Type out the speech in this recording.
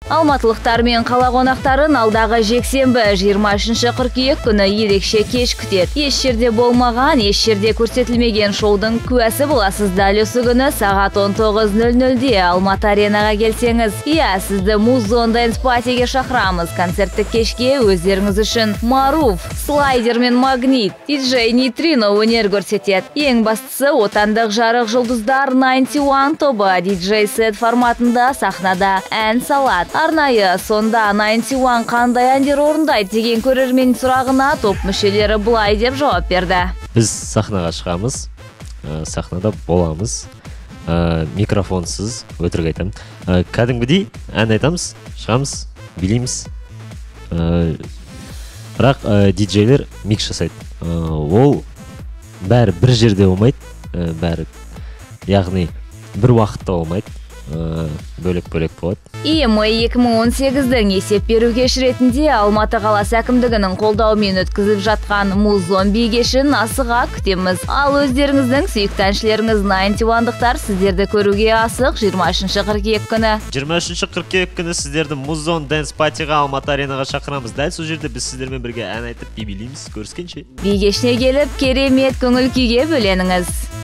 Алматылықтар мен қала қонақтарын алдағы жексенбі 23 қыркүйек күні ерекше кеш күтеді. Еш жерде болмаған, еш жерде көрсетілмеген шоудың куәсі боласыз. Дәл осы күні сағат 19:00-де Алматы Аренаға келсеңіз. Иә, сізді Музон Dance Party-ге шақырамыз. Концерттік кешке өздеріңіз үшін Маруф, Слайдер мен Магнит, диджей Нейтрино өнер көрсетеді. Ең бастысы, отандық жарық жұлдыздар 91 тобы диджей сет форматында сахнада ән салады. Арнайы сонда 91 қандай әндер орындайды деген көрермен сұрағына топ мүшелері былай деп жауап берді. Біз сахнаға шығамыз, сахнада боламыз, микрофонсыз, өтірік айтамын. Кәдімгідей ән айтамыз, шығамыз, билейміз. Бірақ диджейлер микс жасайды. Ол бәрі бір жерде болмайды, бәрі, яғни бір уақытта болмайды. Бөлек-бөлек болады. EMA 2018-дің есеп беру кеші ретінде Алматы қаласы әкімдігінің қолдауымен өткізіліп жатқан Музон би кешін асыға күтеміз. Ал өздеріңіздің сүйікті әншілеріңіз 91-дықтар сіздерді көруге асық 23 қыркүйек күні. 23 қыркүйек күні сіздерді Музон Dance Party-ға Алматы Аренаға шақырамыз. Дәл сол жерде біз сіздермен бірге ән айтып би билейміз. Көріскенше. Би кешіне келіп, керемет көңіл күйге бөленіңіз.